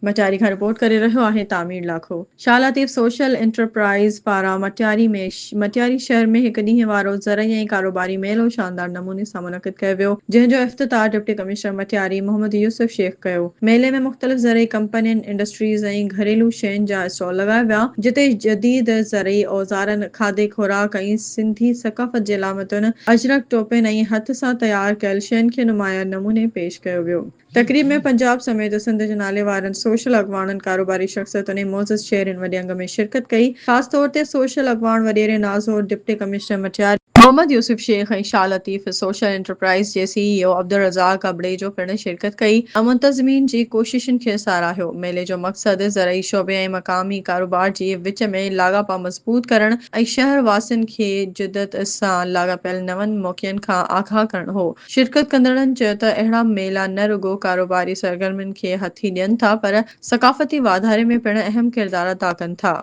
مٽياري کان رپورٽ ڪري رهيو آهي تعمير لاکو. شاهه لطيف سوشل انٽرپرائيز پاران مٽياري ۾ مٽياري شهر ۾ هڪ ڏينهن وارو زرعي ۽ ڪاروباري ميلو شاندار نموني سان منعقد ڪيو ويو جنهن جو افتتاح ڊپٽي ڪمشنر مٽياري محمد يوسف شيخ ڪيو. ميلي ۾ مختلف زرعي ڪمپنين، انڊسٽريز ۽ گهريلو شين جا اسٽال لڳايا ويا جتي جديد زرعي اوزارن، کاڌي خوراڪ ۽ سنڌي ثقافت جي علامتن، اجرڪ ٽوپين ۽ هٿ سان تيار ڪيل شين کي نمايان نموني پيش ڪيو ويو. تقريب ۾ پنجاب سميت سنڌ جي ناليوارن سوشل اڳواڻن، ڪاروباري شخصيتن ۽ معزز شهرين وڏي انگ ۾ شرڪت ڪئي. خاص طور تي سوشل اڳواڻ وڏيري Nazo, deputy commissioner Matiari, Muhammad Yousuf Shaikh ۽ Shah Latif social enterprise جي سي اي او عبدالرزاق ابڙيجو پڻ شرڪت ڪئي ۽ منتظمين جي ڪوششن کي ساراهيو. ميلي جو مقصد زرعي شعبي ۽ مقامي ڪاروبار جي وچ ۾ لاڳاپا مضبوط ڪرڻ ۽ شهر واسين کي جدت سان لاڳاپيل نون موقعن کان آگاهه ڪرڻ هو. شرڪت ڪندڙن چيو ته اهڙا ميلا نه رڳو ڪاروباري سرگرمين کي هٿي ڏين ٿا پر ثقافتي واڌاري ۾ پڻ اهم ڪردار ادا ڪن ٿا.